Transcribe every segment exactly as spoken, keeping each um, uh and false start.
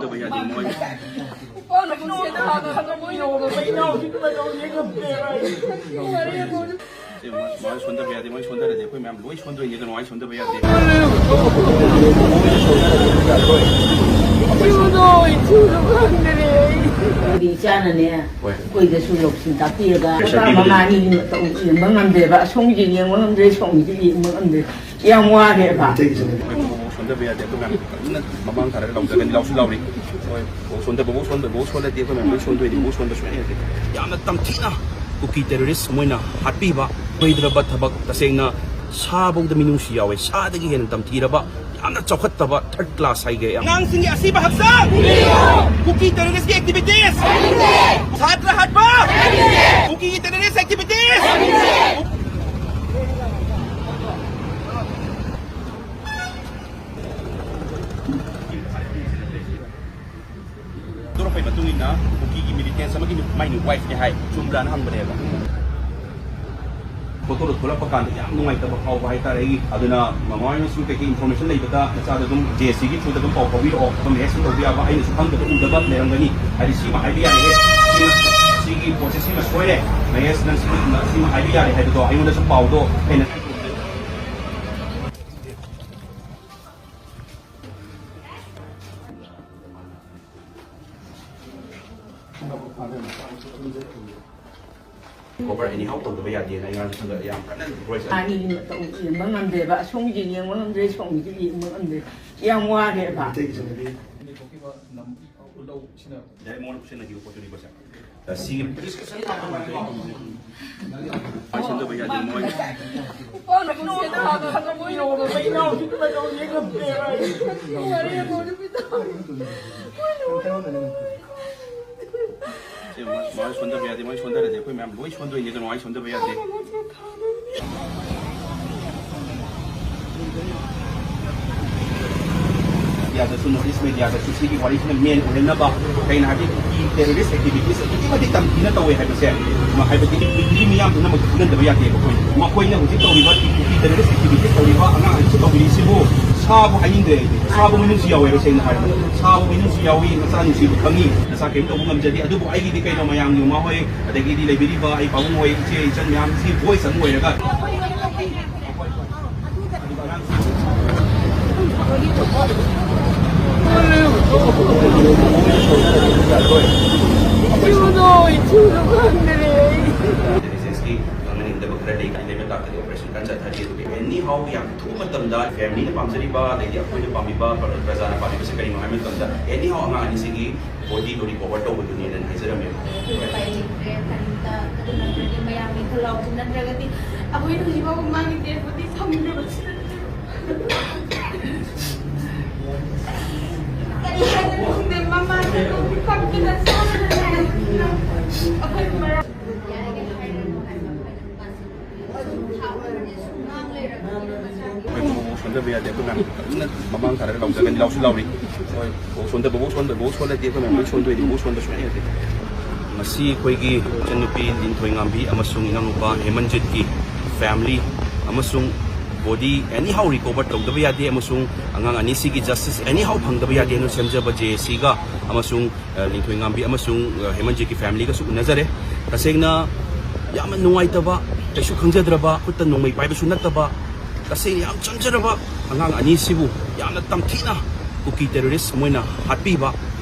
ꯇꯧꯕ ꯌꯥꯗꯦ ꯃꯣꯏ꯫ ꯅꯨꯄꯥꯅ ꯄꯨꯟꯁꯤꯗ ꯍꯥꯟꯅ ꯈꯪꯉꯝꯃꯣꯏ꯫ ꯏꯅꯥꯎꯁꯤꯡꯗꯨꯅ ꯇꯧꯔꯤꯁꯦ ꯉꯝꯗꯦꯕ ꯑꯩ꯫ ꯁꯤ ꯃꯣꯏ, ꯃꯣꯏ ꯁꯣꯟꯊꯕ ꯌꯥꯗꯦ, ꯃꯣꯏ ꯁꯣꯟꯊꯔꯗꯤ ꯑꯩꯈꯣꯏ ꯃꯌꯥꯝ ꯂꯣꯏ ꯁꯣꯟꯗꯣꯏꯅꯤ, ꯑꯗꯨꯅ ꯃꯣꯏ ꯁꯣꯟꯊꯕ ꯌꯥꯗꯦ꯫ ꯏꯁꯨꯗꯣ, ꯏꯁꯨꯗꯣ ꯈꯪꯗꯔꯦ ꯑꯩ꯫ ꯑꯩꯈꯣꯏꯒꯤ ꯏꯆꯥꯅꯅꯦ, ꯍꯣꯏ꯫ ꯑꯩꯈꯣꯏꯗꯁꯨ ꯂꯧꯁꯤꯡ ꯇꯥꯛꯄꯤꯔꯒ ꯄꯩꯁꯥ ꯃꯆꯥ ꯄꯤꯕꯗꯤ ꯃꯉꯥ ꯑꯅꯤ ꯌꯦꯡꯕ ꯉꯝꯗꯦꯕ, ꯑꯁꯣꯝꯒꯤꯗꯤ ꯌꯦꯡꯕ ꯉꯝꯗ꯭ꯔꯦ, ꯁꯣꯝꯒꯤꯗꯤ ꯌꯦꯡꯕ ꯉꯝꯗ꯭ꯔꯦ꯫ ꯌꯥꯝ ꯋꯥꯔꯦꯕ꯫ ꯃꯣꯏ ꯃꯕꯨꯛ ꯁꯣꯟꯊꯕ ꯌꯥꯗꯦ꯫ ꯑꯗꯨ ꯃꯌꯥꯝ ꯀꯟꯅ ꯃꯃꯥꯡ ꯊꯥꯔꯒ ꯂꯥꯎꯖꯒꯅꯤ, ꯂꯥꯎꯁꯨ ꯂꯥꯎꯔꯤ꯫ ꯍꯣꯏ, ꯃꯕꯨꯛ ꯁꯣꯟꯊꯕ, ꯃꯕꯨꯛ ꯁꯣꯟꯕ, ꯃꯕꯨꯛ ꯁꯣꯜꯂꯗꯤ ꯑꯩꯈꯣꯏ ꯃꯌꯥꯝ ꯂꯣꯏ ꯁꯣꯟꯗꯣꯏꯅꯤ꯫ ꯃꯕꯨꯛ ꯁꯣꯟꯕ ꯁꯨꯡꯌꯥ ꯌꯥꯗꯦ꯫ ꯌꯥꯝꯅ ꯇꯝꯊꯤꯅ ꯀꯨꯀꯤ ꯇꯦꯔꯣꯔꯤꯁ ꯃꯣꯏꯅ ꯍꯥꯠꯄꯤꯕ, ꯑꯣꯏꯗ꯭ꯔꯕ ꯊꯕꯛ꯫ ꯇꯁꯦꯡꯅ ꯁꯥꯕꯧꯗ ꯃꯤꯅꯨꯡꯁꯤ ꯌꯥꯎꯋꯦ꯫ ꯁꯥꯗꯒꯤ ꯍꯦꯟꯅ ꯇꯝꯊꯤꯔꯕ, ꯌꯥꯝꯅ ꯆꯥꯎꯈꯠꯇꯕ ꯊꯥꯔꯗ ꯀ꯭ꯂꯥꯁ ꯍꯥꯏꯒꯦ꯫ ꯑꯉꯥꯡꯁꯤꯡꯒꯤ ꯑꯁꯤꯕ ꯍꯛꯆꯥꯡ! ꯀꯨꯀꯤ ꯇꯦꯔꯣꯔꯤꯁꯀꯤ ꯑꯦꯛꯇꯤꯚꯤꯇꯤꯁ! ꯁꯥꯇ꯭ꯔ ꯍꯥꯠꯄ! ꯀꯨꯀꯤ ꯇꯦꯔꯣꯔꯤꯁ ꯑꯦꯛꯇꯤꯚꯤꯇꯤꯁ! ꯊꯣꯛꯂꯛꯄꯒꯤ ꯃꯇꯨꯡ ꯏꯟꯅ ꯀꯨꯀꯤꯒꯤ ꯃꯤꯂꯤꯇꯦꯟꯁ ꯑꯃꯒꯤ ꯅꯨ-, ꯃꯥꯏ ꯋꯥꯏꯐꯅꯦ ꯍꯥꯏ, ꯆꯨꯝꯕ꯭ꯔꯥꯅ ꯍꯪꯕꯅꯦꯕ꯫ ꯐꯣꯇꯣꯗꯣ ꯊꯣꯛꯂꯛꯄ ꯀꯥꯟꯗ ꯌꯥꯝ ꯅꯨꯡꯉꯥꯏꯇꯕ ꯐꯥꯎꯕ ꯍꯥꯏꯇꯥꯔꯦ ꯑꯩꯒꯤ꯫ ꯑꯗꯨꯅ ꯃꯃꯥ ꯍꯣꯏꯅꯁꯨ ꯀꯩꯀꯩ ꯏꯟꯐꯣꯔꯃꯦꯁꯟ ꯂꯩꯕꯗ ꯃꯆꯥꯗ ꯑꯗꯨꯝ ꯖꯦ ꯑꯦꯁ ꯁꯤꯒꯤ ꯊ꯭ꯔꯨꯗ ꯑꯗꯨꯝ ꯄꯥꯎ ꯐꯥꯎꯕꯤꯔꯛꯑꯣ꯫ ꯑꯗꯨꯝ ꯔꯤꯌꯦꯛꯁꯟ ꯇꯧꯕ ꯌꯥꯕ ꯑꯩꯅꯁꯨ ꯈꯪꯗꯕ ꯎꯗꯕ ꯂꯩꯔꯝꯒꯅꯤ꯫ ꯍꯥꯏꯗꯤ ꯁꯤꯃ ꯍꯥꯏꯕ ꯌꯥꯔꯦꯍꯦ, ꯁꯤꯃ, ꯁꯤꯒꯤ ꯄꯣꯠꯁꯦ ꯁꯤꯃ ꯁꯣꯏꯔꯦ, ꯃꯍꯦꯁ ꯅꯪ ꯁꯤꯃ, ꯁꯤꯃ ꯍꯥꯏꯕ ꯌꯥꯔꯦ ꯍꯥꯏꯕꯗꯣ ꯑꯩꯉꯣꯟꯗꯁꯨ ꯄꯥꯎꯗꯣ ꯑꯩꯅ ꯀꯣꯚꯔ ꯑꯦꯅꯤꯍꯥꯎ ꯇꯧꯗꯕ ꯌꯥꯗꯦꯅ ꯑꯩ ꯉꯔꯥꯡ ꯈꯪꯗ ꯌꯥꯝ ꯀꯟꯅ ꯚꯣꯏꯁ ꯑꯅꯤ ꯌꯦꯡꯕ ꯉꯝꯗꯦꯕ, ꯑꯁꯣꯝꯒꯤꯗꯤ ꯌꯦꯡꯕ ꯉꯝꯗ꯭ꯔꯦ, ꯁꯣꯝꯒꯤꯗꯤ ꯌꯦꯡꯕ ꯉꯝꯗ꯭ꯔꯦ, ꯌꯥꯝ ꯋꯥꯔꯦꯕ꯫ ꯗꯥꯏꯔꯦꯛ ꯃꯉꯣꯟꯗ ꯎꯠꯁꯤꯟꯅꯈꯤꯕ ꯄꯣꯠꯇꯨꯅꯤꯀꯣ ꯁꯦ꯫ ꯁꯤꯒꯤ ꯗꯤꯁꯀꯁꯟ ꯁꯦꯝꯗꯕ ꯌꯥꯗꯦ ꯃꯣꯏ꯫ ꯅꯨꯄꯥꯅ ꯄꯨꯟꯁꯤꯗ ꯍꯥꯟꯅ ꯈꯪꯉꯝꯃꯣꯏ꯫ ꯏꯅꯥꯎꯁꯤꯡꯗꯨꯅ ꯇꯧꯔꯤꯁꯦ ꯉꯝꯗꯦꯕ ꯑꯩ꯫ ꯋꯥꯔꯦ ꯃꯣꯏ ꯅꯨꯄꯤꯗꯣ꯫ ꯁꯤ ꯃꯣꯏ, ꯃꯣꯏ ꯁꯣꯟꯊꯕ ꯌꯥꯗꯦ, ꯃꯣꯏ ꯁꯣꯟꯊꯔꯗꯤ ꯑꯩꯈꯣꯏ ꯃꯌꯥꯝ ꯂꯣꯏ ꯁꯣꯟꯗꯣꯏꯅꯤ, ꯑꯗꯨꯅ ꯃꯣꯏ ꯁꯣꯟꯊꯕ ꯌꯥꯗꯦ꯫ ꯃꯤꯗꯤꯌꯥꯗꯁꯨ, ꯅꯣꯔꯠ ꯏꯁ ꯃꯤꯗꯤꯌꯥꯗꯁꯨ ꯁꯤꯒꯤ ꯋꯥꯔꯤꯁꯤꯅ ꯃꯦꯟ ꯑꯣꯏꯍꯟꯅꯕ, ꯀꯩꯅꯣ ꯍꯥꯏꯕꯗꯤ ꯀꯨꯀꯤ ꯇꯦꯔꯣꯔꯤꯁ ꯑꯦꯛꯇꯤꯚꯤꯇꯤꯁ ꯑꯗꯨꯛꯀꯤ ꯃꯇꯤꯛ ꯇꯝꯊꯤꯅ ꯇꯧꯋꯦ ꯍꯥꯏꯕꯁꯦ, ꯍꯥꯏꯕꯗꯤ ꯃꯤꯌꯥꯝ ꯄꯨꯝꯅꯃꯛꯇ ꯈꯪꯍꯟꯗꯕ ꯌꯥꯗꯦꯕ꯫ ꯑꯩꯈꯣꯏ ꯃꯈꯣꯏꯅ ꯍꯧꯖꯤꯛ ꯇꯧꯔꯤꯕ ꯀꯨꯀꯤ ꯇꯦꯔꯣꯔꯤꯁ ꯑꯦꯛꯇꯤꯚꯤꯇꯤꯁ ꯇꯧꯔꯤꯕ ꯑꯉꯥꯡ ꯑꯁꯤꯁꯨ ꯇꯧꯕꯤꯔꯤꯁꯤꯕꯨ ꯁꯥꯕꯨ ꯍꯥꯏꯅꯤꯡꯗ꯭ꯔꯦ ꯑꯩꯗꯤ꯫ ꯁꯥꯕꯨ ꯃꯤꯅꯨꯡꯁꯤ ꯌꯥꯎꯋꯦꯕ, ꯁꯦꯡꯅ ꯍꯥꯏꯔꯕꯗ꯫ ꯁꯥꯕꯨ ꯃꯤꯅꯨꯡꯁꯤ ꯌꯥꯎꯏ, ꯃꯆꯥ ꯅꯨꯡꯁꯤꯕ ꯈꯪꯉꯤ꯫ ꯅꯆꯥ ꯀꯔꯤꯝ ꯇꯧꯕ ꯉꯝꯖꯗꯦ꯫ ꯑꯗꯨꯕꯨ ꯑꯩꯒꯤꯗꯤ ꯀꯩꯅꯣ, ꯃꯌꯥꯝꯒꯤ ꯃꯃꯥ ꯍꯣꯏ, ꯑꯗꯒꯤꯗꯤ ꯂꯩꯕꯤꯔꯤꯕ ꯑꯩ ꯄꯥꯕꯨꯡ ꯍꯣꯏ, ꯏꯆꯦ ꯏꯆꯟ ꯃꯌꯥꯝꯁꯤ voice ꯑꯃ ꯑꯣꯏꯔꯒ꯫ ꯏꯁꯨꯗꯣ, ꯏꯁꯨꯗꯣ ꯈꯪꯗ꯭ꯔꯦ ꯑꯩ꯫ Intelligence ꯀꯤ ꯈꯪꯍꯟꯅꯤꯡꯗꯕ ꯈꯔ ꯂꯩ꯫ ꯂꯩꯕ ꯇꯥꯛꯇꯗꯤ operation ꯀꯟꯅ ꯆꯠꯊꯔꯤ꯫ ꯑꯗꯨꯒ anyhow ꯌꯥꯝ ꯊꯨꯕ ꯃꯇꯝꯗ family ꯅ ꯄꯥꯝꯖꯔꯤꯕ, ꯑꯗꯩꯗꯤ ꯑꯩꯈꯣꯏꯅ ꯄꯥꯝꯃꯤꯕ, ꯄ꯭ꯔꯖꯥꯅ ꯄꯥꯝꯃꯤꯕꯁꯦ ꯀꯔꯤꯅꯣ ꯍꯥꯏꯕ ꯃꯇꯝꯗ, anyhow ꯑꯉꯥꯡ ꯑꯅꯤꯁꯤꯒꯤ body ꯗꯣ recover ꯇꯧꯕꯗꯨꯅꯦꯅ ꯍꯥꯏꯖꯔꯝꯃꯦ꯫ ꯑꯩꯈꯣꯏ ꯎꯄꯥꯏ ꯂꯩꯇ꯭ꯔꯦ, ꯀꯔꯤꯝꯇ꯫ ꯑꯗꯨ ꯅꯠꯇ꯭ꯔꯗꯤ ꯃꯌꯥꯝꯒꯤ ꯈꯨꯜꯂꯥꯎꯗꯨ ꯅꯠꯇ꯭ꯔꯒꯗꯤ ꯑꯩꯈꯣꯏꯅ ꯍꯧꯖꯤꯛ ꯐꯥꯎꯕ ꯃꯥꯒꯤ dead body ꯐꯪꯗ꯭ꯔꯕꯁꯨ ꯅꯠꯇꯦ꯫ ꯀꯔꯤ ꯍꯥꯏꯗꯣꯏꯅꯣ ꯈꯪꯗꯦ, ꯃꯃꯥꯁꯦ ꯈꯪꯗꯅ ꯆꯥꯗꯅ ꯂꯩꯔꯕꯅꯤꯅ ꯑꯩꯈꯣꯏ ꯃꯔꯝ ꯑꯩꯈꯣꯏ ꯃꯃꯥ ꯁꯣꯟꯊꯕ ꯌꯥꯗꯦ꯫ ꯑꯩꯈꯣꯏ ꯃꯌꯥꯝ ꯐꯖꯅ ꯃꯃꯥꯡ ꯊꯥꯔꯒ ꯂꯥꯎꯖꯒꯅꯤ, ꯂꯥꯎꯁꯨ ꯂꯥꯎꯔꯤ꯫ ꯍꯣꯏ, ꯕꯣꯛ ꯁꯣꯟꯗ-, ꯕꯣꯛ ꯁꯣꯟꯗ-, ꯕꯣꯛ ꯁꯣꯜꯂꯗꯤ ꯑꯩꯈꯣꯏ ꯃꯌꯥꯝ ꯂꯣꯏ ꯁꯣꯟꯗꯣꯏꯅꯤ, ꯕꯣꯛ ꯁꯣꯟꯕ ꯁꯨꯡꯌꯥ ꯌꯥꯗꯦ꯫ ꯉꯁꯤ ꯑꯩꯈꯣꯏꯒꯤ ꯏꯆꯟꯅꯨꯄꯤ ꯂꯤꯟꯊꯣꯏꯉꯥꯝꯕꯤ ꯑꯃꯁꯨꯡ ꯏꯅꯥꯎꯅꯨꯄꯥ ꯍꯦꯃꯟꯖꯤꯠꯀꯤ family ꯑꯃꯁꯨꯡ body anyhow recover ꯇꯧꯗꯕ ꯌꯥꯗꯦ, ꯑꯃꯁꯨꯡ ꯑꯉꯥꯡ ꯑꯅꯤꯁꯤꯒꯤ justice anyhow ꯐꯪꯗꯕ ꯌꯥꯗꯦ ꯍꯥꯏꯅ ꯁꯦꯝꯖꯕ J A C ꯒ ꯑꯃꯁꯨꯡ ꯑ, ꯂꯤꯟꯊꯣꯏꯉꯥꯝꯕꯤ ꯑꯃꯁꯨꯡ, ꯑ, ꯍꯦꯃꯟꯖꯤꯠꯀꯤ family ꯒꯁꯨ ꯎꯅꯖꯔꯦ꯫ ꯇꯁꯦꯡꯅ ꯌꯥꯝꯅ ꯅꯨꯡꯉꯥꯏꯇꯕ, ꯀꯩꯁꯨ ꯈꯪꯖꯗ꯭ꯔꯕ, ꯈꯨꯠꯇ ꯅꯣꯡꯃꯩ ꯄꯥꯏꯕꯁꯨ ꯅꯠꯇꯕ, ꯇꯁꯦꯡꯅ ꯌꯥꯝ ꯆꯝꯖꯔꯕ ꯑꯉꯥꯡ ꯑꯅꯤꯁꯤꯕꯨ ꯌꯥꯝꯅ ꯇꯝꯊꯤꯅ ꯀꯨꯀꯤ terrorist ꯃꯣꯏꯅ ꯍꯥꯠꯄꯤꯕ,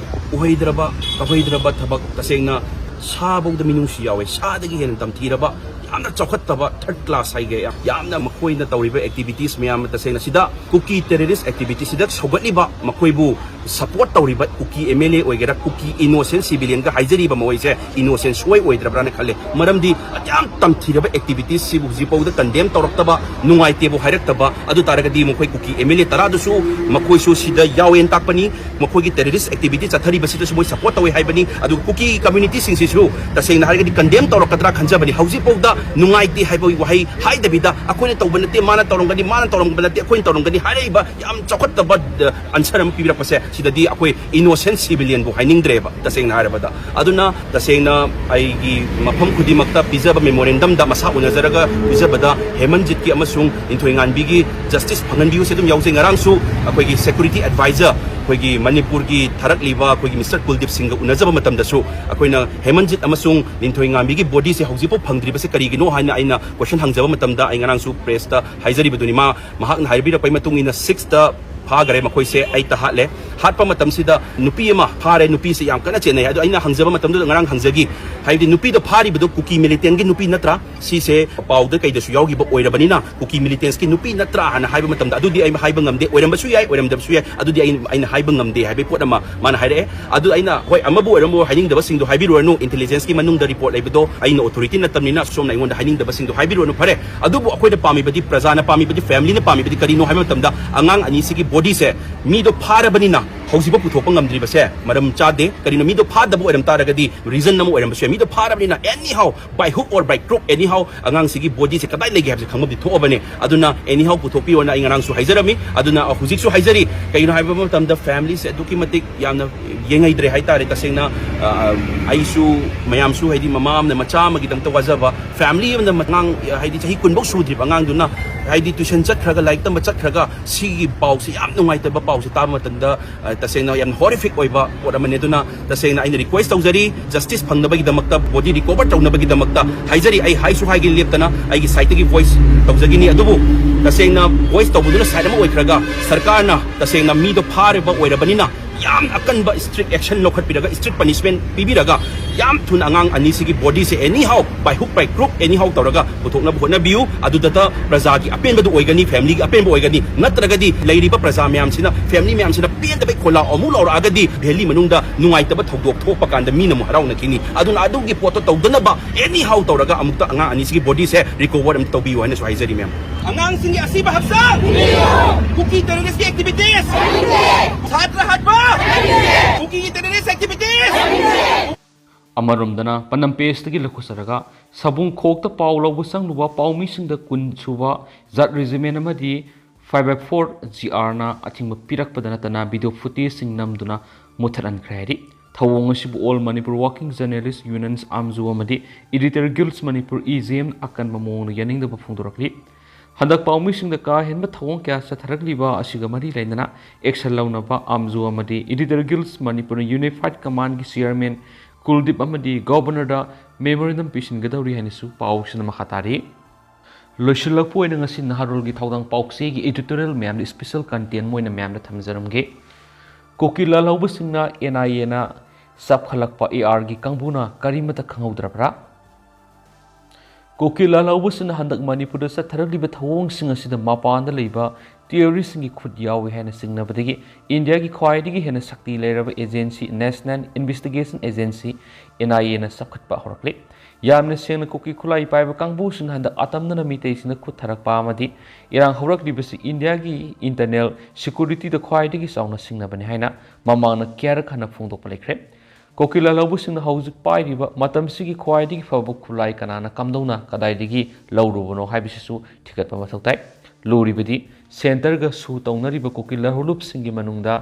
ꯎꯍꯩꯗ꯭ꯔꯕ, ꯇꯧꯍꯩꯗ꯭ꯔꯕ ꯊꯕꯛ, ꯇꯁꯦꯡꯅ ꯁꯥꯐꯧꯗ ꯃꯤꯅꯨꯡꯁꯤ ꯌꯥꯎꯋꯦ, ꯁꯥꯗꯒꯤ ꯍꯦꯟꯅ ꯇꯝꯊꯤꯔꯕ, ꯌꯥꯝꯅ ꯆꯥꯎꯈꯠꯇꯕ third class ꯍꯥꯏꯒꯦ, ꯌꯥꯝꯅ ꯃꯈꯣꯏꯅ ꯇꯧꯔꯤꯕ activities ꯃꯌꯥꯝ, ꯇꯁꯦꯡꯅ ꯁꯤꯗ ꯀꯨꯀꯤ terrorist activity ꯁꯤꯗ ꯁꯧꯒꯠꯂꯤꯕ ꯃꯈꯣꯏꯕꯨ support ꯇꯧꯔꯤꯕ ꯀꯨꯀꯤ M L A ꯑꯣꯏꯒꯦꯔꯥ, ꯀꯨꯀꯤ innocent civilian ꯒ ꯍꯥꯏꯖꯔꯤꯕ ꯃꯈꯣꯏꯁꯦ innocent ꯁꯨꯡꯑꯣꯏ ꯑꯣꯏꯗ꯭ꯔꯕ꯭ꯔꯥꯅ ꯈꯜꯂꯦ꯫ ꯃꯔꯝꯗꯤ ꯑꯗꯨꯌꯥꯝ ꯇꯝꯊꯤꯔꯕ activities ꯁꯤꯕꯨ ꯍꯧꯖꯤꯛꯐꯥꯎꯗ condemn ꯇꯧꯔꯛꯇꯕ, ꯅꯨꯡꯉꯥꯏꯇꯦꯕꯨ ꯍꯥꯏꯔꯛꯇꯕ, ꯑꯗꯨ ꯇꯥꯔꯒꯗꯤ ꯃꯈꯣꯏ ꯀꯨꯀꯤ M L A ꯇꯔꯥꯗꯨꯁꯨ ꯃꯈꯣꯏꯁꯨ ꯁꯤꯗ ꯌꯥꯎꯋꯦꯅ ꯇꯥꯛꯄꯅꯤ꯫ ꯃꯈꯣꯏꯒꯤ terrorist activity ꯆꯠꯊꯔꯤꯕꯁꯤꯗꯁꯨ ꯃꯣꯏ support ꯇꯧꯋꯦ ꯍꯥꯏꯕꯅꯤ꯫ ꯑꯗꯨꯒ ꯀꯨꯀꯤ community ꯁꯤꯡꯁꯤꯁꯨ ꯇꯁꯦꯡꯅ ꯍꯥꯏꯔꯒꯗꯤ condemn ꯇꯧꯔꯛꯀꯗ꯭ꯔꯥ ꯈꯟꯖꯕꯅꯤ꯫ ꯍꯧꯖꯤꯛꯐꯥꯎꯗ ꯅꯨꯡꯉꯥꯏꯇꯦ ꯍꯥꯏꯕꯒꯤ ꯋꯥꯍꯩ ꯍꯥꯏꯗꯕꯤꯗ, "ꯑꯩꯈꯣꯏꯅ ꯇꯧꯕ ꯅꯠꯇꯦ, ꯃꯥꯅ ꯇꯧꯔꯝꯒꯅꯤ, ꯃꯥꯅ ꯇꯧꯔꯝꯕ ꯅꯠꯇꯦ, ꯑꯩꯈꯣꯏꯅ ꯇꯧꯔꯝꯒꯅꯤ" ꯍꯥꯏꯔꯛꯏꯕ ꯌꯥꯝ ꯆꯥꯎꯈꯠꯇꯕ, ꯑ, answer ꯑꯃ ꯄꯤꯕꯤꯔꯛꯄꯁꯦ, ꯁꯤꯗꯗꯤ ꯑꯩꯈꯣꯏ innocent civilianꯕꯨ ꯍꯥꯏꯅꯤꯡꯗ꯭ꯔꯦꯕ, ꯇꯁꯦꯡꯅ ꯍꯥꯏꯔꯕꯗ꯫ ꯑꯗꯨꯅ ꯇꯁꯦꯡꯅ ꯑꯩꯒꯤ ꯃꯐꯝ ꯈꯨꯗꯤꯡꯃꯛꯇ ꯄꯤꯖꯕ memorandumꯗ ꯃꯁꯥ ꯎꯅꯖꯔꯒ ꯄꯤꯖꯕꯗ ꯍꯦꯃꯟꯖꯤꯠꯀꯤ ꯑꯃꯁꯨꯡ ꯅꯤꯡꯊꯣꯏꯉꯥꯟꯕꯤꯒꯤ justice ꯐꯪꯍꯟꯕꯤꯌꯨꯁꯦ ꯑꯗꯨꯝ ꯌꯥꯎꯖꯩ꯫ ꯉꯔꯥꯡꯁꯨ ꯑꯩꯈꯣꯏꯒꯤ security advisor, ꯑꯩꯈꯣꯏꯒꯤ ꯃꯅꯤꯄꯨꯔꯒꯤ ꯊꯥꯔꯛꯂꯤꯕ ꯑꯩꯈꯣꯏꯒꯤ Mister ꯀꯨꯜꯗꯤꯞ ꯁꯤꯡꯒ ꯎꯅꯖꯕ ꯃꯇꯝꯗꯁꯨ ꯑꯩꯈꯣꯏꯅ ꯍꯦꯃꯟꯖꯤꯠ ꯑꯃꯁꯨꯡ ꯅꯤꯡꯊꯣꯏꯉꯥꯟꯕꯤꯒꯤ bodyꯁꯦ ꯍꯧꯖꯤꯛꯐꯥꯎ ꯐꯪꯗ꯭ꯔꯤꯕꯁꯦ ꯀꯔꯤꯒꯤꯅꯣ ꯍꯥꯏꯅ ꯑꯩꯅ question ꯍꯪꯖꯕ ꯃꯇꯝꯗ, ꯑꯩ ꯉꯔꯥꯡꯁꯨ pressꯇ ꯍꯥꯏꯖꯔꯤꯕꯗꯨꯅꯤ꯫ ꯃꯥ, ꯃꯍꯥꯛꯅ ꯍꯥꯏꯕꯤꯔꯛꯄꯒꯤ ꯃꯇꯨꯡ ꯏꯟꯅ sixꯇ ꯐꯥꯈꯔꯦ ꯃꯈꯣꯏꯁꯦ, eightꯇ ꯍꯥꯠꯂꯦ꯫ ꯍꯥꯠꯄ ꯃꯇꯝꯁꯤꯗ ꯅꯨꯄꯤ ꯑꯃ ꯐꯥꯔꯦ, ꯅꯨꯄꯤꯁꯦ ꯌꯥꯝ ꯀꯟꯅ ꯆꯦꯟꯅꯩ꯫ ꯑꯗꯣ ꯑꯩꯅ ꯍꯪꯖꯕ ꯃꯇꯝꯗꯨꯗ, ꯉꯔꯥꯡ ꯍꯪꯖꯈꯤ, ꯍꯥꯏꯕꯗꯤ ꯅꯨꯄꯤꯗꯣ ꯐꯥꯔꯤꯕꯗꯣ ꯀꯨꯀꯤ militantꯀꯤ ꯅꯨꯄꯤ ꯅꯠꯇ꯭ꯔꯥ? ꯁꯤꯁꯦ ꯄꯥꯎꯗ ꯀꯩꯗꯁꯨ ꯌꯥꯎꯈꯤꯕ ꯑꯣꯏꯔꯕꯅꯤꯅ, ꯀꯨꯀꯤ militantꯀꯤ ꯅꯨꯄꯤ ꯅꯠꯇ꯭ꯔꯥ ꯍꯥꯏꯅ ꯍꯥꯏꯕ ꯃꯇꯝꯗ, "ꯑꯗꯨꯗꯤ ꯑꯩ ꯍꯥꯏꯕ ꯉꯝꯗꯦ, ꯑꯣꯏꯔꯝꯕꯁꯨ ꯌꯥꯏ, ꯑꯣꯏꯔꯝꯗꯕꯁꯨ ꯌꯥꯏ, ꯑꯗꯨꯗꯤ ꯑꯩ, ꯑꯩꯅ ꯍꯥꯏꯕ ꯉꯝꯗꯦ" ꯍꯥꯏꯕꯒꯤ ꯄꯣꯠ ꯑꯃ ꯃꯥꯅ ꯍꯥꯏꯔꯛꯑꯦ꯫ ꯑꯗꯨ ꯑꯩꯅ, "ꯍꯣꯏ, ꯑꯃꯕꯨ ꯑꯣꯏꯔꯝꯃꯣ, ꯍꯥꯏꯅꯤꯡꯗꯕꯁꯤꯡꯗꯣ ꯍꯥꯏꯕꯤꯔꯨꯔꯅꯨ, intelligenceꯀꯤ ꯃꯅꯨꯡꯗ report ꯂꯩꯕꯗꯣ ꯑꯩꯅ authority ꯅꯠꯇꯕꯅꯤꯅ ꯁꯣꯝꯅ ꯑꯩꯉꯣꯟꯗ ꯍꯥꯏꯅꯤꯡꯗꯕꯁꯤꯡꯗꯣ ꯍꯥꯏꯕꯤꯔꯨꯔꯅꯨ, ꯐꯔꯦ꯫ ꯑꯗꯨꯕꯨ ꯑꯩꯈꯣꯏꯅ ꯄꯥꯝꯃꯤꯕꯗꯤ, ꯄ꯭ꯔꯖꯥꯅ ꯄꯥꯝꯃꯤꯕꯗꯤ, familyꯅ ꯄꯥꯝꯃꯤꯕꯗꯤ ꯀꯔꯤꯅꯣ ꯍꯥꯏꯕ ꯃꯇꯝꯗ, ꯑꯉꯥꯡ ꯑꯅꯤꯁꯤꯒꯤ bodyꯁꯦ ꯃꯤꯗꯣ ꯐꯥꯔꯕꯅꯤꯅ ꯍꯧꯖꯤꯛꯐꯥꯎ ꯄꯨꯊꯣꯛꯄ ꯉꯝꯗ꯭ꯔꯤꯕꯁꯦ ꯃꯔꯝ ꯆꯥꯗꯦ꯫ ꯀꯔꯤꯅꯣ, ꯃꯤꯗꯣ ꯐꯥꯗꯕ ꯑꯣꯏꯔꯝ ꯇꯥꯔꯒꯗꯤ reason ꯑꯃ ꯑꯣꯏꯔꯝꯕꯁꯨ ꯌꯥꯏ꯫ ꯃꯤꯗꯣ ꯐꯥꯔꯕꯅꯤꯅ anyhow, by hook or by crook, anyhow, ꯑꯉꯥꯡꯁꯤꯒꯤ bodyꯁꯦ ꯀꯗꯥꯏ ꯂꯩꯒꯦ ꯍꯥꯏꯕꯁꯦ ꯈꯪꯐꯝꯗꯤ ꯊꯣꯛꯑꯕꯅꯦ꯫ ꯑꯗꯨꯅ anyhow ꯄꯨꯊꯣꯛꯄꯤꯌꯣꯅ ꯑꯩ ꯉꯔꯥꯡꯁꯨ ꯍꯥꯏꯖꯔꯝꯃꯤ, ꯑꯗꯨꯅ ꯍꯧꯖꯤꯛꯁꯨ ꯍꯥꯏꯖꯔꯤ꯫ ꯀꯩꯒꯤꯅꯣ ꯍꯥꯏꯕ ꯃꯇꯝꯗ, familyꯁꯦ ꯑꯗꯨꯛꯀꯤ ꯃꯇꯤꯛ ꯌꯥꯝꯅ ꯌꯦꯡꯍꯩꯗ꯭ꯔꯦ ꯍꯥꯏꯇꯥꯔꯦ꯫ ꯇꯁꯦꯡꯅ, ꯑ, ꯑ, ꯑꯩꯁꯨ, ꯃꯌꯥꯝꯁꯨ, ꯍꯥꯏꯗꯤ, ꯃꯃꯥ ꯑꯃꯅ ꯃꯆꯥ ꯑꯃꯒꯤꯗꯃꯛꯇ ꯋꯥꯖꯕ, family ꯑꯃꯅ ꯑꯉꯥꯡ, ꯍꯥꯏꯗꯤ, ꯆꯍꯤ ꯀꯨꯟꯐꯧ ꯁꯨꯗ꯭ꯔꯤꯕ ꯑꯉꯥꯡꯗꯨꯅ, ꯍꯥꯏꯗꯤ, tuition ꯆꯠꯈ꯭ꯔꯒ, ꯂꯥꯏꯔꯤꯛ ꯇꯝꯕ ꯆꯠꯈ꯭ꯔꯒ, ꯁꯤꯒꯤ ꯄꯥꯎꯁꯦ, ꯌꯥꯝ ꯅꯨꯡꯉꯥꯏꯇꯕ ꯄꯥꯎꯁꯦ ꯇꯥꯕ ꯃꯇꯝꯗ, ꯑ, ꯇꯁꯦꯡꯅ ꯌꯥꯝ horrific ꯑꯣꯏꯕ ꯄꯣꯠ ꯑꯃꯅꯤ꯫ ꯑꯗꯨꯅ ꯇꯁꯦꯡꯅ ꯑꯩꯅ request ꯇꯧꯖꯔꯤ, justice ꯐꯪꯅꯕꯒꯤꯗꯃꯛꯇ, body recover ꯇꯧꯅꯕꯒꯤꯗꯃꯛꯇ ꯍꯥꯏꯖꯔꯤ꯫ ꯑꯩ ꯍꯥꯏꯁꯨ ꯍꯥꯏꯒꯦ ꯂꯦꯞꯇꯅ, ꯑꯩꯒꯤ sideꯇꯒꯤ voice ꯇꯧꯖꯈꯤꯅꯤ꯫ ꯑꯗꯨꯕꯨ ꯇꯁꯦꯡꯅ voice ꯇꯧꯕꯗꯨꯅ side ꯑꯃ ꯑꯣꯏꯈ꯭ꯔꯒ, ꯁꯔꯀꯥꯔꯅ ꯇꯁꯦꯡꯅ ꯃꯤꯗꯣ ꯐꯥꯔꯤꯕ ꯑꯣꯏꯔꯕꯅꯤꯅ, ꯌꯥꯝ ꯑꯀꯟꯕ strict action ꯂꯧꯈꯠꯄꯤꯔꯒ, strict punishment ꯄꯤꯕꯤꯔꯒ, ꯌꯥꯝ ꯊꯨꯅ ꯑꯉꯥꯡ ꯑꯅꯤꯁꯤꯒꯤ bodyꯁꯦ anyhow, by hook by crook, anyhow ꯇꯧꯔꯒ ꯄꯨꯊꯣꯛꯅꯕ ꯍꯣꯠꯅꯕꯤꯌꯨ꯫ ꯑꯗꯨꯗꯇ ꯄ꯭ꯔꯖꯥꯒꯤ ꯑꯄꯦꯟꯕꯗꯨ ꯑꯣꯏꯒꯅꯤ, familyꯒꯤ ꯑꯄꯦꯟꯕ ꯑꯣꯏꯒꯅꯤ꯫ ꯅꯠꯇ꯭ꯔꯒꯗꯤ ꯂꯩꯔꯤꯕ ꯄ꯭ꯔꯖꯥ ꯃꯌꯥꯝꯁꯤꯅ, family ꯃꯌꯥꯝꯁꯤꯅ ꯄꯦꯟꯗꯕꯩ ꯈꯣꯜꯂꯥꯎ ꯑꯃꯨꯛ ꯂꯥꯎꯔꯛꯑꯒꯗꯤ, valley ꯃꯅꯨꯡꯗ ꯅꯨꯡꯉꯥꯏꯇꯕ ꯊꯧꯗꯣꯛ ꯊꯣꯛꯄ ꯀꯥꯟꯗ ꯃꯤꯅ ꯑꯃꯨꯛ ꯍꯔꯥꯎꯅꯈꯤꯅꯤ꯫ ꯑꯗꯨꯅ ꯑꯗꯨꯒꯤ ꯄꯣꯠꯇꯣ ꯇꯧꯗꯅꯕ, anyhow ꯇꯧꯔꯒ ꯑꯃꯨꯛꯇ ꯑꯉꯥꯡ ꯑꯅꯤꯁꯤꯒꯤ bodyꯁꯦ recover ꯑꯃ ꯇꯧꯕꯤꯌꯨ ꯍꯥꯏꯅꯁꯨ ꯍꯥꯏꯖꯔꯤ, ma'am꯫ ꯑꯉꯥꯡꯁꯤꯡꯒꯤ ꯑꯁꯤꯕ ꯍꯛꯆꯥꯡ, ꯀꯨꯀꯤ terroristꯀꯤ activities, ꯁꯥꯇ꯭ꯔ ꯍꯥꯠꯄ, ꯀꯨꯀꯤꯒꯤ terrorist activities꯫ ꯑꯃꯔꯣꯝꯗꯅ ꯄꯅꯝ ꯄꯦꯁꯇꯒꯤ ꯂꯧꯈꯠꯆꯔꯒ ꯁꯕꯨꯡ ꯈꯣꯛꯇ ꯄꯥꯎ ꯂꯧꯕ ꯆꯪꯂꯨꯕ ꯄꯥꯎꯃꯤꯁꯤꯡꯗ ꯀꯨꯟ ꯁꯨꯕ ꯖꯥꯠ ꯔꯦꯖꯤꯃꯦꯟ ꯑꯃꯗꯤ ꯐꯥꯏꯚ ꯐꯥꯏꯚ ꯐꯣꯔ ꯖꯤ ꯑꯥꯔꯅ ꯑꯊꯤꯡꯕ ꯄꯤꯔꯛꯄꯗ ꯅꯠꯇꯅ ꯚꯤꯗꯤꯑꯣ ꯐꯨꯇꯦꯖꯁꯤꯡ ꯅꯝꯗꯨꯅ ꯃꯨꯠꯊꯠꯍꯟꯈ꯭ꯔꯦ ꯍꯥꯏꯔꯤ꯫ ꯊꯧꯑꯣꯡ ꯑꯁꯤꯕꯨ All Manipur Working Journalist Unions, ꯑꯥꯝꯖꯨ ꯑꯃꯗꯤ Editor Guilds Manipur, E J M ꯑꯀꯟꯕ ꯃꯑꯣꯡꯗ ꯌꯥꯅꯤꯡꯗꯕ ꯐꯣꯡꯗꯣꯔꯛꯂꯤ꯫ ꯍꯟꯗꯛ ꯄꯥꯎꯃꯤꯁꯤꯡꯗ ꯀꯥ ꯍꯦꯟꯕ ꯊꯧꯑꯣꯡ ꯀꯌꯥ ꯆꯠꯊꯔꯛꯂꯤꯕ ꯑꯁꯤꯒ ꯃꯔꯤ ꯂꯩꯅꯅ action ꯂꯧꯅꯕ ꯑꯥꯝꯖꯨ ꯑꯃꯗꯤ Editor Guilds Manipur Unified Commandꯒꯤ chairman ꯀꯨꯜꯗꯤꯞ ꯑꯃꯗꯤ governorꯗ memorandum ꯄꯤꯁꯤꯟꯒꯗꯧꯔꯤ ꯍꯥꯏꯅꯁꯨ ꯄꯥꯎꯁꯤꯅ ꯃꯈꯥ ꯇꯥꯔꯤ꯫ ꯂꯣꯏꯁꯤꯜꯂꯛꯄ ꯑꯣꯏꯅ ꯉꯁꯤ ꯅꯍꯥꯔꯣꯜꯒꯤ ꯊꯧꯗꯥꯡ ꯄꯥꯎꯆꯦꯒꯤ editorial ꯃꯌꯥꯝꯗ special content ꯑꯣꯏꯅ ꯃꯌꯥꯝꯗ ꯊꯝꯖꯔꯝꯒꯦ꯫ ꯀꯨꯀꯤ ꯂꯥꯜꯍꯧꯕꯁꯤꯡꯅ ꯑꯦꯟ ꯑꯥꯏ ꯑꯦꯅ ꯆꯞꯈꯠꯂꯛꯄ ꯑꯦ ꯑꯥꯔꯒꯤ ꯀꯥꯡꯕꯨꯅ ꯀꯔꯤꯃꯠꯇ ꯈꯪꯍꯧꯗ꯭ꯔꯕ꯭ꯔꯥ? ꯀꯨꯀꯤ ꯂꯥꯜꯍꯧꯕꯁꯤꯡꯅ ꯍꯟꯗꯛ ꯃꯅꯤꯄꯨꯔꯗ ꯆꯠꯊꯔꯛꯂꯤꯕ ꯊꯧꯑꯣꯡꯁꯤꯡ ꯑꯁꯤꯗ ꯃꯄꯥꯟꯗ ꯂꯩꯕ terroristꯁꯤꯡꯒꯤ ꯈꯨꯠ ꯌꯥꯎꯏ ꯍꯥꯏꯅ ꯆꯤꯡꯅꯕꯗꯒꯤ ꯏꯟꯗꯤꯌꯥꯒꯤ ꯈ꯭ꯋꯥꯏꯗꯒꯤ ꯍꯦꯟꯅ ꯁꯛꯇꯤ ꯂꯩꯔꯕ agency National Investigation Agency, N I ꯑꯦꯅ ꯆꯞꯈꯠꯄ ꯍꯧꯔꯛꯂꯤ꯫ ꯌꯥꯝꯅ ꯁꯦꯡꯅ ꯀꯨꯀꯤ ꯈꯨꯠꯂꯥꯏ ꯄꯥꯏꯕ ꯀꯥꯡꯕꯨꯁꯤꯡꯅ ꯍꯟꯗꯛ ꯑꯇꯝꯅꯅ ꯃꯤꯇꯩꯁꯤꯡꯗ ꯈꯨꯠ ꯊꯥꯔꯛꯄ ꯑꯃꯗꯤ ꯏꯔꯥꯡ ꯍꯧꯔꯛꯂꯤꯕꯁꯤ ꯏꯟꯗꯤꯌꯥꯒꯤ internal securityꯗ ꯈ꯭ꯋꯥꯏꯗꯒꯤ ꯆꯥꯎꯅ ꯁꯤꯡꯅꯕꯅꯤ ꯍꯥꯏꯅ ꯃꯃꯥꯡꯗ ꯀꯌꯥꯔꯛ ꯍꯟꯅ ꯐꯣꯡꯗꯣꯛꯄ ꯂꯩꯈ꯭ꯔꯦ꯫ ꯀꯨꯀꯤ ꯂꯥꯜꯍꯧꯕꯁꯤꯡꯅ ꯍꯧꯖꯤꯛ ꯄꯥꯏꯔꯤꯕ ꯃꯇꯝꯁꯤꯒꯤ ꯈ꯭ꯋꯥꯏꯗꯒꯤ ꯐꯕ ꯈꯨꯠꯂꯥꯏ ꯀꯅꯥꯅ ꯀꯝꯗꯧꯅ ꯀꯗꯥꯏꯗꯒꯤ ꯂꯧꯔꯨꯕꯅꯣ ꯍꯥꯏꯕꯁꯤꯁꯨ ꯊꯤꯒꯠꯄ ꯃꯊꯧ ꯇꯥꯏ꯫ ꯂꯨꯔꯤꯕꯗꯤ centreꯒ ꯁꯨ ꯇꯧꯅꯔꯤꯕ ꯀꯨꯀꯤ ꯂꯥꯜꯍꯧꯂꯨꯞꯁꯤꯡꯒꯤ ꯃꯅꯨꯡꯗ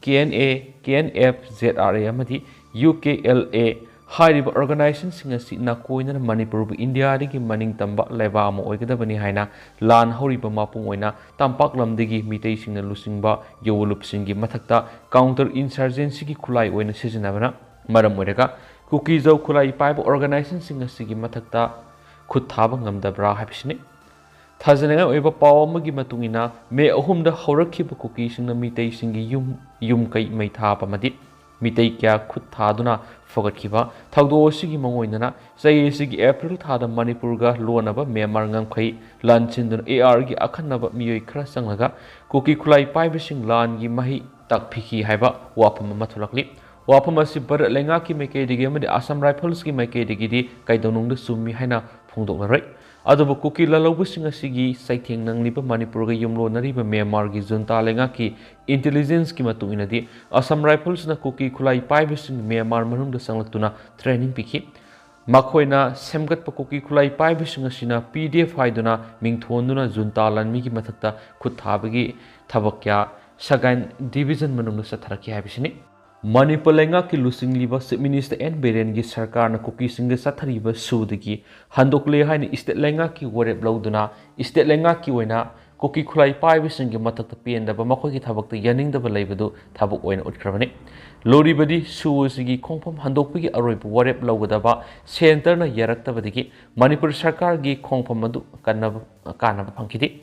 K N A, K N F, Z R A ꯑꯃꯗꯤ ꯌꯨ ꯀꯦ ꯑꯦꯜ ꯑꯦ ꯍꯥꯏꯔꯤꯕ organizationꯁꯤꯡ ꯑꯁꯤ ꯅꯥꯀꯣꯏꯅꯅ ꯃꯅꯤꯄꯨꯔꯕꯨ ꯏꯟꯗꯤꯌꯥꯗꯒꯤ ꯃꯅꯤꯡ ꯇꯝꯕ ꯂꯩꯕꯥꯛ ꯑꯃ ꯑꯣꯏꯒꯗꯕꯅꯤ ꯍꯥꯏꯅ ꯂꯥꯟ ꯍꯧꯔꯤꯕ ꯃꯄꯨꯡ ꯑꯣꯏꯅ ꯇꯝꯄꯥꯛ ꯂꯝꯗꯒꯤ ꯃꯤꯇꯩꯁꯤꯡꯅ ꯂꯨꯆꯤꯡꯕ ꯌꯧꯋꯂꯨꯞꯁꯤꯡꯒꯤ ꯃꯊꯛꯇ counter insurgencyꯒꯤ ꯈꯨꯠꯂꯥꯏ ꯑꯣꯏꯅ ꯁꯤꯖꯤꯟꯅꯕꯅ ꯃꯔꯝ ꯑꯣꯏꯔꯒ ꯀꯨꯀꯤꯖꯧ ꯈꯨꯠꯂꯥꯏ ꯄꯥꯏꯕ organizationꯁꯤꯡ ꯑꯁꯤꯒꯤ ꯃꯊꯛꯇ ꯈꯨꯠ ꯊꯥꯕ ꯉꯝꯗꯕ꯭ꯔꯥ ꯍꯥꯏꯕꯁꯤꯅꯤ꯫ ꯊꯥꯖꯅꯤꯡꯉꯥꯏ ꯑꯣꯏꯕ ꯄꯥꯎ ꯑꯃꯒꯤ ꯃꯇꯨꯡ ꯏꯟꯅ, ꯃꯦ ꯑꯍꯨꯝꯗ ꯍꯧꯔꯛꯈꯤꯕ ꯀꯨꯀꯤꯁꯤꯡꯅ ꯃꯤꯇꯩꯁꯤꯡꯒꯤ ꯌꯨꯝ, ꯌꯨꯝ ꯀꯩ ꯃꯩ ꯊꯥꯕ ꯑꯃꯗꯤ ꯃꯤꯇꯩ ꯀꯌꯥ ꯈꯨꯠ ꯊꯥꯗꯨꯅ ꯐꯒꯠꯈꯤꯕ ꯊꯧꯗꯣꯛ ꯑꯁꯤꯒꯤ ꯃꯑꯣꯡ ꯑꯣꯏꯅꯅ, ꯆꯍꯤ ꯑꯁꯤꯒꯤ ꯑꯦꯄ꯭ꯔꯤꯜ ꯊꯥꯗ ꯃꯅꯤꯄꯨꯔꯒ ꯂꯣꯟꯅꯕ ꯃ꯭ꯌꯥꯟꯃꯥꯔ ꯉꯝꯈꯩ ꯂꯥꯟꯁꯤꯟꯗꯨꯅ ꯑꯦ ꯑꯥꯔꯒꯤ ꯑꯈꯟꯅꯕ ꯃꯤꯑꯣꯏ ꯈꯔ ꯆꯪꯂꯒ ꯀꯨꯀꯤ ꯈꯨꯠꯂꯥꯏ ꯄꯥꯏꯕꯁꯤꯡ ꯂꯥꯟꯒꯤ ꯃꯍꯩ ꯇꯥꯛꯄꯤꯈꯤ ꯍꯥꯏꯕ ꯋꯥꯐꯝ ꯑꯃ ꯊꯣꯛꯂꯛꯂꯤ꯫ ꯋꯥꯐꯝ ꯑꯁꯤ ꯚꯥꯔꯠ ꯂꯩꯉꯥꯛꯀꯤ ꯃꯥꯏꯀꯩꯗꯒꯤ ꯑꯃꯗꯤ Assam Riflesꯀꯤ ꯃꯥꯏꯀꯩꯗꯒꯤꯗꯤ ꯀꯩꯗꯧꯅꯨꯡꯗ ꯆꯨꯝꯃꯤ ꯍꯥꯏꯅ ꯐꯣꯡꯗꯣꯛꯂꯔꯣꯏ꯫ ꯑꯗꯨꯕꯨ ꯀꯨꯀꯤ ꯂꯥꯜꯍꯧꯕꯁꯤꯡ ꯑꯁꯤꯒꯤ ꯆꯩꯊꯦꯡ ꯅꯪꯂꯤꯕ ꯃꯅꯤꯄꯨꯔꯒ ꯌꯨꯝꯂꯣꯟꯅꯔꯤꯕ ꯃ꯭ꯌꯥꯟꯃꯥꯔꯒꯤ ꯖꯨꯟꯇꯥ ꯂꯩꯉꯥꯛꯀꯤ intelligence ꯀꯤ ꯃꯇꯨꯡ ꯏꯟꯅꯗꯤ, ꯑꯁꯥꯝ ꯔꯥꯏꯐꯜꯁꯅ ꯀꯨꯀꯤ ꯈꯨꯠꯂꯥꯏ ꯄꯥꯏꯕꯁꯤꯡ ꯃ꯭ꯌꯥꯟꯃꯥꯔ ꯃꯅꯨꯡꯗ ꯆꯪꯂꯛꯇꯨꯅ training ꯄꯤꯈꯤ꯫ ꯃꯈꯣꯏꯅ ꯁꯦꯝꯒꯠꯄ ꯀꯨꯀꯤ ꯈꯨꯠꯂꯥꯏ ꯄꯥꯏꯕꯁꯤꯡ ꯑꯁꯤꯅ P D F ꯍꯥꯏꯗꯨꯅ ꯃꯤꯡꯊꯣꯟꯗꯨꯅ ꯖꯨꯟꯇꯥ ꯂꯥꯟꯃꯤꯒꯤ ꯃꯊꯛꯇ ꯈꯨꯠ ꯊꯥꯕꯒꯤ ꯊꯕꯛ ꯀꯌꯥ ꯁꯒꯥꯏꯟ division ꯃꯅꯨꯡꯗ ꯆꯠꯊꯔꯛꯈꯤ ꯍꯥꯏꯕꯁꯤꯅꯤ꯫ ꯃꯅꯤꯄꯨꯔ ꯂꯩꯉꯥꯛꯀꯤ ꯂꯨꯆꯤꯡꯂꯤꯕ Chief Minister N ꯕꯤꯔꯦꯟꯒꯤ ꯁꯔꯀꯥꯔꯅ ꯀꯨꯀꯤꯁꯤꯡꯒ ꯆꯠꯊꯔꯤꯕ ꯁꯨꯗꯒꯤ ꯍꯟꯗꯣꯛꯂꯦ ꯍꯥꯏꯅ state ꯂꯩꯉꯥꯛꯀꯤ ꯋꯥꯔꯦꯞ ꯂꯧꯗꯨꯅ state ꯂꯩꯉꯥꯛꯀꯤ ꯑꯣꯏꯅ ꯀꯨꯀꯤ ꯈꯨꯠꯂꯥꯏ ꯄꯥꯏꯕꯁꯤꯡꯒꯤ ꯃꯊꯛꯇ ꯄꯦꯟꯗꯕ, ꯃꯈꯣꯏꯒꯤ ꯊꯕꯛꯇ ꯌꯥꯅꯤꯡꯗꯕ ꯂꯩꯕꯗꯨ ꯊꯕꯛ ꯑꯣꯏꯅ ꯎꯠꯈ꯭ꯔꯕꯅꯤ꯫ ꯂꯨꯔꯤꯕꯗꯤ ꯁꯨ ꯑꯁꯤꯒꯤ ꯈꯣꯡꯐꯝ ꯍꯟꯗꯣꯛꯄꯒꯤ ꯑꯔꯣꯏꯕ ꯋꯥꯔꯦꯞ ꯂꯧꯒꯗꯕ centre ꯅ ꯌꯥꯔꯛꯇꯕꯗꯒꯤ ꯃꯅꯤꯄꯨꯔ ꯁꯔꯀꯥꯔꯒꯤ ꯈꯣꯡꯐꯝ ꯑꯗꯨ ꯀꯟꯅꯕ, ꯀꯥꯟꯅꯕ ꯐꯪꯈꯤꯗꯦ꯫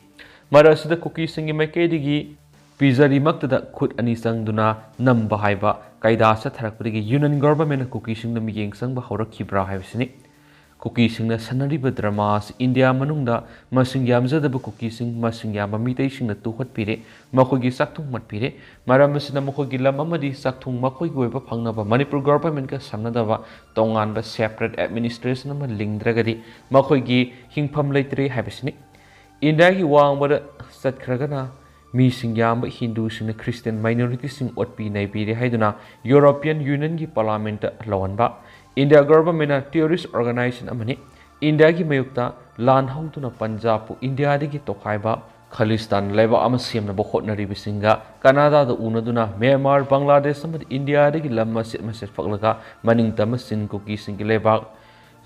ꯃꯔꯛ ꯑꯁꯤꯗ ꯀꯨꯀꯤꯁꯤꯡꯒꯤ ꯃꯥꯏꯀꯩꯗꯒꯤ ꯄꯤꯖꯔꯤꯃꯛꯇꯗ ꯈꯨꯠ ꯑꯅꯤ ꯆꯪꯗꯨꯅ ꯅꯝꯕ ꯍꯥꯏꯕ ꯀꯥꯏꯗꯥ ꯆꯠꯊꯔꯛꯄꯗꯒꯤ Union Government ꯅ ꯀꯨꯀꯤꯁꯤꯡꯗ ꯃꯤꯠꯌꯦꯡ ꯆꯪꯕ ꯍꯧꯔꯛꯈꯤꯕ꯭ꯔꯥ ꯍꯥꯏꯕꯁꯤꯅꯤ꯫ ꯀꯨꯀꯤꯁꯤꯡꯅ ꯁꯥꯟꯅꯔꯤꯕ drama ꯑꯁꯤ ꯏꯟꯗꯤꯌꯥ ꯃꯅꯨꯡꯗ ꯃꯁꯤꯡ ꯌꯥꯝꯖꯗꯕ ꯀꯨꯀꯤꯁꯤꯡ, ꯃꯁꯤꯡ ꯌꯥꯝꯕ ꯃꯤꯇꯩꯁꯤꯡꯅ ꯇꯨꯍꯠꯄꯤꯔꯦ, ꯃꯈꯣꯏꯒꯤ ꯆꯥꯛꯊꯨꯡ ꯃꯠꯄꯤꯔꯦ꯫ ꯃꯔꯝ ꯑꯁꯤꯅ ꯃꯈꯣꯏꯒꯤ ꯂꯝ ꯑꯃꯗꯤ ꯆꯥꯛꯊꯨꯡ ꯃꯈꯣꯏꯒꯤ ꯑꯣꯏꯕ ꯐꯪꯅꯕ ꯃꯅꯤꯄꯨꯔ government ꯀ ꯁꯝꯅꯗꯕ ꯇꯣꯉꯥꯟꯕ separate administration ꯑꯃ ꯂꯤꯡꯗ꯭ꯔꯒꯗꯤ ꯃꯈꯣꯏꯒꯤ ꯍꯤꯡꯐꯝ ꯂꯩꯇ꯭ꯔꯦ ꯍꯥꯏꯕꯁꯤꯅꯤ꯫ ꯏꯟꯗꯤꯌꯥꯒꯤ ꯋꯥꯡꯃꯗ ꯆꯠꯈ꯭ꯔꯒꯅ ꯃꯤꯁꯤꯡ ꯌꯥꯝꯕ ꯍꯤꯟꯗꯨꯁꯤꯡꯅ Christian minority ꯁꯤꯡ ꯑꯣꯠꯄꯤ ꯅꯩꯕꯤꯔꯦ ꯍꯥꯏꯗꯨꯅ European Union ꯒꯤ Parliament ꯇ ꯂꯧꯍꯟꯕ꯫ ꯏꯟꯗꯤꯌꯥ government ꯅ terrorist organisation ꯑꯃꯅꯤ꯫ ꯏꯟꯗꯤꯌꯥꯒꯤ ꯃꯥꯌꯣꯛꯇ ꯂꯥꯟ ꯍꯧꯗꯨꯅ ꯄꯟꯖꯥꯕꯄꯨ ꯏꯟꯗꯤꯌꯥꯗꯒꯤ ꯇꯣꯈꯥꯏꯕ, ꯈꯥꯂꯤꯁꯇꯥꯟ ꯂꯩꯕꯥꯛ ꯑꯃ ꯁꯦꯝꯅꯕ ꯍꯣꯠꯅꯔꯤꯕꯁꯤꯡꯒ ꯀꯅꯥꯗꯥꯗ ꯎꯅꯗꯨꯅ ꯃ꯭ꯌꯥꯟꯃꯥꯔ, ꯕꯪꯒ꯭ꯂꯥꯗꯦꯁ ꯑꯃꯗꯤ ꯏꯟꯗꯤꯌꯥꯗꯒꯤ ꯂꯝ ꯃꯆꯦꯠ ꯃꯆꯦꯠ ꯐꯛꯂꯒ ꯃꯅꯤꯡ ꯇꯝꯕ ꯆꯤꯟ ꯀꯨꯀꯤꯁꯤꯡꯒꯤ ꯂꯩꯕꯥꯛ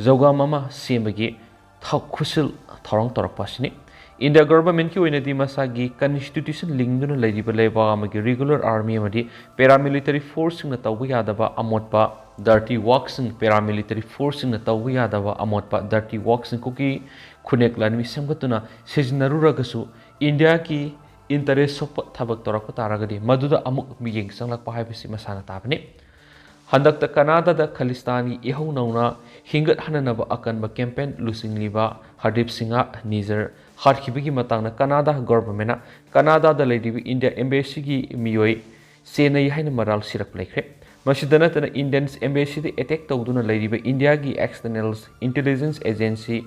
ꯖꯧꯒꯥꯝ ꯑꯃ ꯁꯦꯝꯕꯒꯤ ꯊꯧ-, ꯈꯨꯠꯁꯤꯜ ꯊꯧꯔꯥꯡ ꯇꯧꯔꯛꯄ ꯑꯁꯤꯅꯤ꯫ ꯏꯟꯗꯤꯌꯥ government ꯀꯤ ꯑꯣꯏꯅꯗꯤ ꯃꯁꯥꯒꯤ constitution ꯂꯤꯡꯗꯨꯅ ꯂꯩꯔꯤꯕ ꯂꯩꯕꯥꯛ ꯑꯃꯒꯤ regular army ꯑꯃꯗꯤ paramilitary force ꯁꯤꯡꯅ ꯇꯧꯕ ꯌꯥꯗꯕ ꯑꯃꯣꯠꯄ dirty work ꯁꯤꯡ, paramilitary force ꯁꯤꯡꯅ ꯇꯧꯕ ꯌꯥꯗꯕ ꯑꯃꯣꯠꯄ dirty work ꯁꯤꯡ ꯀꯨꯀꯤ ꯈꯨꯟꯅꯦꯛ ꯂꯥꯟꯃꯤ ꯁꯦꯝꯒꯠꯇꯨꯅ ꯁꯤꯖꯤꯟꯅꯔꯨꯔꯒꯁꯨ ꯏꯟꯗꯤꯌꯥꯒꯤ interest ꯁꯣꯛꯄ ꯊꯕꯛ ꯇꯧꯔꯛꯄ ꯇꯥꯔꯒꯗꯤ ꯃꯗꯨꯗ ꯑꯃꯨꯛ ꯃꯤꯠꯌꯦꯡ ꯆꯪꯂꯛꯄ ꯍꯥꯏꯕꯁꯤ ꯃꯁꯥꯅ ꯇꯥꯕꯅꯤ꯫ ꯍꯟꯗꯛꯇ ꯀꯅꯥꯗꯥꯗ ꯈꯥꯂꯤꯁꯇꯥꯟꯒꯤ ꯏꯍꯧ ꯅꯧꯅ ꯍꯤꯡꯒꯠꯍꯟꯅꯅꯕ ꯑꯀꯟꯕ campaign ꯂꯨꯆꯤꯡꯂꯤꯕ ꯍꯔꯗꯤꯞ ꯁꯤꯡꯍ ꯅꯤꯖꯔ ꯍꯥꯠꯈꯤꯕꯒꯤ ꯃꯇꯥꯡꯗ ꯀꯅꯥꯗꯥ government ꯅ ꯀꯅꯥꯗꯥꯗ ꯂꯩꯔꯤꯕ ꯏꯟꯗꯤꯌꯥ embassy ꯒꯤ ꯃꯤꯑꯣꯏ ꯆꯦꯟꯅꯩ ꯍꯥꯏꯅ ꯃꯔꯥꯜ ꯁꯤꯔꯛꯄ ꯂꯩꯈ꯭ꯔꯦ꯫ ꯃꯁꯤꯗ ꯅꯠꯇꯅ Indian embassy ꯗ attack ꯇꯧꯗꯨꯅ ꯂꯩꯔꯤꯕ ꯏꯟꯗꯤꯌꯥꯒꯤ external intelligence agency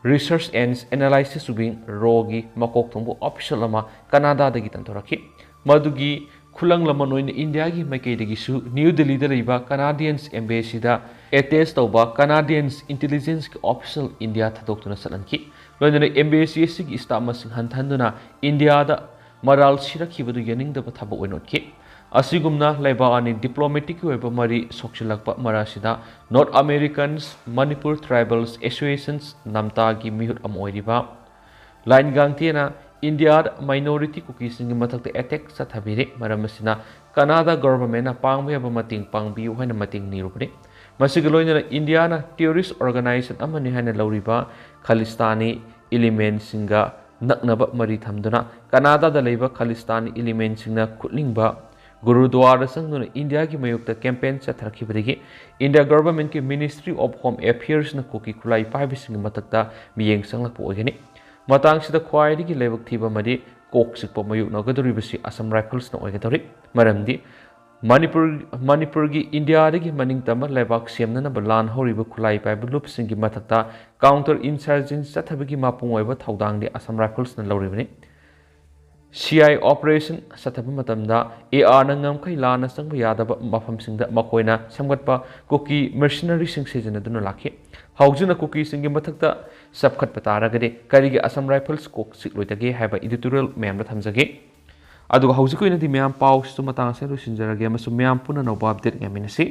Research and Analysis Wing, RAW ꯒꯤ ꯃꯀꯣꯛ ꯊꯣꯡꯕ official ꯑꯃ ꯀꯅꯥꯗꯥꯗꯒꯤ ꯇꯥꯟꯊꯣꯔꯛꯈꯤ꯫ ꯃꯗꯨꯒꯤ ꯈꯨꯂꯪ ꯂꯃꯟ ꯑꯣꯏꯅ ꯏꯟꯗꯤꯌꯥꯒꯤ ꯃꯥꯏꯀꯩꯗꯒꯤꯁꯨ ꯅ꯭ꯌꯨ ꯗꯦꯜꯂꯤꯗ ꯂꯩꯕ Canadians Embassy ꯗ attach ꯇꯧꯕ Canadians Intelligence ꯀꯤ official ꯏꯟꯗꯤꯌꯥ ꯊꯥꯗꯣꯛꯇꯨꯅ ꯆꯠꯍꯟꯈꯤ꯫ ꯂꯣꯏꯅꯅ embassy ꯑꯁꯤꯒꯤ staff ꯃꯁꯤꯡ ꯍꯟꯊꯍꯟꯗꯨꯅ ꯏꯟꯗꯤꯌꯥꯗ ꯃꯔꯥꯜ ꯁꯤꯔꯛꯈꯤꯕꯗꯨ ꯌꯥꯅꯤꯡꯗꯕ ꯊꯕꯛ ꯑꯣꯏꯅ ꯎꯠꯈꯤ꯫ ꯑꯁꯤꯒꯨꯝꯅ ꯂꯩꯕꯥꯛ ꯑꯅꯤ diplomatic ꯀꯤ ꯑꯣꯏꯕ ꯃꯔꯤ ꯁꯣꯛꯆꯤꯜꯂꯛꯄ ꯃꯔꯛ ꯑꯁꯤꯗ North Americans Manipur Tribals Associations, ꯅꯝꯇꯥꯒꯤ ꯃꯤꯍꯨꯠ ꯑꯃ ꯑꯣꯏꯔꯤꯕ ꯂꯥꯏꯟ ꯒꯥꯡꯇꯦꯅ ꯏꯟꯗꯤꯌꯥꯗ minority ꯀꯨꯀꯤꯁꯤꯡꯒꯤ ꯃꯊꯛꯇ attack ꯆꯠꯊꯕꯤꯔꯤ꯫ ꯃꯔꯝ ꯑꯁꯤꯅ ꯀꯅꯥꯗꯥ government ꯅ ꯄꯥꯡꯕ ꯌꯥꯕ ꯃꯇꯦꯡ ꯄꯥꯡꯕꯤꯌꯨ ꯍꯥꯏꯅ ꯃꯇꯦꯡ ꯅꯤꯔꯨꯕꯅꯤ꯫ ꯃꯁꯤꯒ ꯂꯣꯏꯅꯅ ꯏꯟꯗꯤꯌꯥꯅ terrorist organization ꯑꯃꯅꯤ ꯍꯥꯏꯅ ꯂꯧꯔꯤꯕ ꯈꯥꯂꯤꯁꯇꯥꯅꯤ element ꯁꯤꯡꯒ ꯅꯛꯅꯕ ꯃꯔꯤ ꯊꯝꯗꯨꯅ ꯀꯅꯥꯗꯥꯗ ꯂꯩꯕ ꯈꯥꯂꯤꯁꯇꯥꯅꯤ element ꯁꯤꯡꯅ ꯈꯨꯠꯅꯤꯡꯕ ꯒꯨꯔꯨꯗ꯭ꯋꯥꯔꯥꯗ ꯆꯪꯗꯨꯅ ꯏꯟꯗꯤꯌꯥꯒꯤ ꯃꯥꯌꯣꯛꯇ campaign ꯆꯠꯊꯔꯛꯈꯤꯕꯗꯒꯤ ꯏꯟꯗꯤꯌꯥ government ꯀꯤ Ministry of Home Affairs ꯅ ꯀꯨꯀꯤ ꯈꯨꯠꯂꯥꯏ ꯄꯥꯏꯕꯁꯤꯡꯒꯤ ꯃꯊꯛꯇ ꯃꯤꯠꯌꯦꯡ ꯆꯪꯂꯛꯄ ꯑꯣꯏꯒꯅꯤ꯫ ꯃꯇꯥꯡꯁꯤꯗ ꯈ꯭ꯋꯥꯏꯗꯒꯤ ꯂꯥꯏꯕꯛ ꯊꯤꯕ ꯑꯃꯗꯤ ꯀꯣꯛ ꯆꯤꯛꯄ ꯃꯥꯌꯣꯛꯅꯒꯗꯧꯔꯤꯕꯁꯤ Assam Rifles ꯅ ꯑꯣꯏꯒꯗꯧꯔꯤ꯫ ꯃꯔꯝꯗꯤ ꯃꯅꯤꯄꯨꯔ, ꯃꯅꯤꯄꯨꯔꯒꯤ ꯏꯟꯗꯤꯌꯥꯗꯒꯤ ꯃꯅꯤꯡ ꯇꯝꯕ ꯂꯩꯕꯥꯛ ꯁꯦꯝꯅꯅꯕ ꯂꯥꯟ ꯍꯧꯔꯤꯕ ꯈꯨꯠꯂꯥꯏ ꯄꯥꯏꯕ ꯂꯨꯞꯁꯤꯡꯒꯤ ꯃꯊꯛꯇ counter insurgency ꯆꯠꯊꯕꯒꯤ ꯃꯄꯨꯡ ꯑꯣꯏꯕ ꯊꯧꯗꯥꯡꯗꯤ Assam Rifles ꯅ ꯂꯧꯔꯤꯕꯅꯤ꯫ C I operation ꯆꯠꯊꯕ ꯃꯇꯝꯗ A R ꯅ ꯉꯝꯈꯩ ꯂꯥꯟꯅ ꯆꯪꯕ ꯌꯥꯗꯕ ꯃꯐꯝꯁꯤꯡꯗ ꯃꯈꯣꯏꯅ ꯁꯦꯝꯒꯠꯄ ꯀꯨꯀꯤ mercenary ꯁꯤꯡ ꯁꯤꯖꯤꯟꯅꯗꯨꯅ ꯂꯥꯛꯈꯤ꯫ ꯍꯧꯖꯤꯛꯅ ꯀꯨꯀꯤꯁꯤꯡꯒꯤ ꯃꯊꯛꯇ ꯆꯞꯈꯠꯄ ꯇꯥꯔꯒꯗꯤ ꯀꯔꯤꯒꯤ Assam Rifles ꯀꯣꯛ ꯆꯤꯛꯂꯣꯏꯗꯒꯦ ꯍꯥꯏꯕ editorial ꯃꯌꯥꯝꯗ ꯊꯝꯖꯒꯦ꯫ ꯑꯗꯨꯒ ꯍꯧꯖꯤꯛꯀꯤ ꯑꯣꯏꯅꯗꯤ ꯃꯌꯥꯝ ꯄꯥꯎꯁꯤꯁꯨ ꯃꯇꯥꯡ ꯑꯁꯤꯗ ꯂꯣꯏꯁꯤꯟꯖꯔꯒꯦ ꯑꯃꯁꯨꯡ ꯃꯌꯥꯝ ꯄꯨꯟꯅ ꯑꯅꯧꯕ update ꯉꯥꯏꯃꯤꯟꯅꯁꯤ꯫